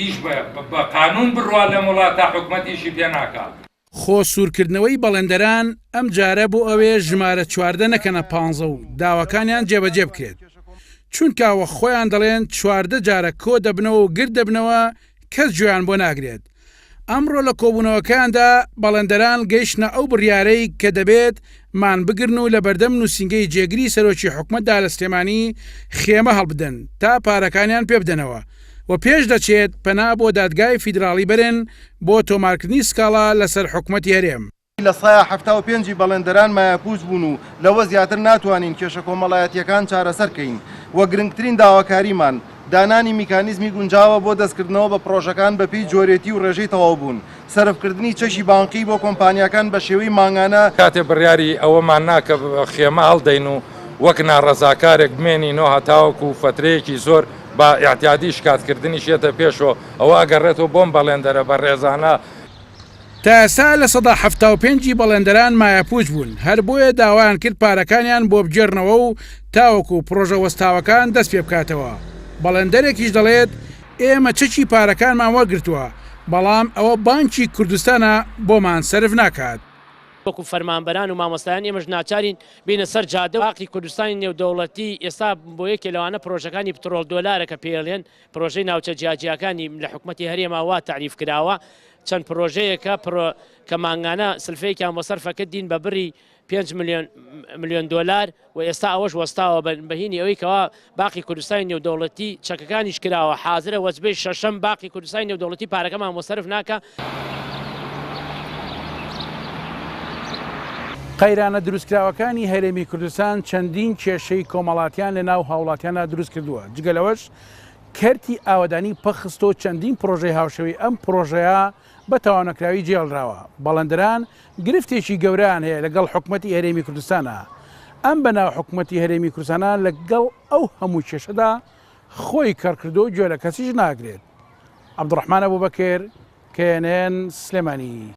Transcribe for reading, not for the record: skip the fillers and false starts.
ئیش بە قانون بڕوا لەم وڵاتە حکومەت ئیشی پێ ناکا. خۆ سوورکردنەوەی بەڵێندەران ئەمجارە بۆ ئەوەیە ژمارە 14 نەکەنە پانزە و داواکانیان جێبەجێ بکرێت، چونکە وەک خۆیان دەڵێن 14 جارە کۆ دەبنەوە و گرد دەبنەوە کەس گوێیان بۆ ناگرێت. ئەمڕۆ لە کۆبوونەوەکەیاندا بەڵێندەران گەیشتنە ئەو بڕیارەی کە دەبێت مانبگرن و لەبەردەم نووسینگەی جێگری سەرۆکی حکومەتدا لە سلێمانی خێمە هەڵبدەن تا پارەکانیان پێبدەنەوە و پێشدەچێت پەنا بۆ دادگای فیدراڵی بەرن بۆ تۆمارکردنی سکاڵا لەسەر حکومەتی هەرێم. لە سایە 75 ی بەڵێندەران مایەپووچ بوون و لەوە زیاتر ناتوانین کێشە کۆمەڵایەتییەکان چارەسەر کەین و گرنگترین داواکاریمان دانانی میکانیزمی گونجاوە بۆ دەستکردنەوە بە پڕۆژەکان بەپێی جۆرێتی و ڕێژەی تەواوبوون، سەرفکردنی چەکی بانقی بۆ کۆمپانیاکان بە شێوەی مانگانە. کاتێ بڕیاری ئەوەمان نا کە خێمە هەڵدەین و وەک ناڕەزاکارێک بمێنینەوە هەتاوەکو فەترەیەکی زۆر بە ئیعتیادی شکاتکردنیش یەتە پێشەوە، ئەوە ئەگەڕێتەوە بۆم بەڵێندەرە بەڕێزانە. تا ئێستا 75% ی بەڵێندەران مایەپووچ بوون، هەر بۆیە داوایان کرد پارەکانیان بۆ بگێڕنەوە و تاوەکو پڕۆژە وەستاوەکان دەست پێبکاتەوە. بەڵێندەرێکیش دەڵێت، ئێمە چەکی پارەکانمان وەرگرتووە، بەڵام ئەوە بانکی کوردستانە بۆمان سەرف ناکات. وەکو فەرمانبەران و مامۆستایان ئێمەش ناچارین بێینە سەر جادە. باقی کوردستانی نێودەوڵەتی ئێستا بۆ یەکێ لەوانە پرۆژەکانی پترۆڵ دۆلارە کە پێیڵێن پرۆژەی ناوچە جیاجیاکانی لە حکومەتی هەرێما وا تەعریف کراوە چەند پرۆژەیەکە پرۆ کە مانگانە سلفەیەکیان بۆ سەرفە کردین بە بڕی 5 ملیۆن ملیۆن دۆلار و ئێستا ئەوەش وەستاوە بە هینی ئەوەی کەوا باقی کوردستانی نێودەوڵەتی چەکەکانیش کراوە حازرە وەجبەی شەشەم باقی کوردستانی نێودەوڵەتی پارەکەمان بۆ سەرف ناکا. قەیرانە دروستکراوەکانی هەرێمی کوردستان چەندین کێشەی کۆمەڵاتیان لە ناو هاوڵاتیاندا دروستکردووە، جگە لەوەش کەرتی ئاوەدانی پەکخستووە و چەندین پڕۆژەی هاوشێوەی ئەم پڕۆژەیە بە تەواونەکراوی جێهێڵراوە، بەڵێندەران گرفتێکی گەورەیان هەیە لەگەڵ حکومەتی هەرێمی کوردستانا، ئەم بەناو حکومەتی هەرێمی کوردستانە لەگەڵ ئەو هەموو کێشەدا خۆی کەڕکردووە و گوێ لە کەسیش ناگرێت. عەبدولڕەحمان ئەبوبەکر، KNN، سلێمانی.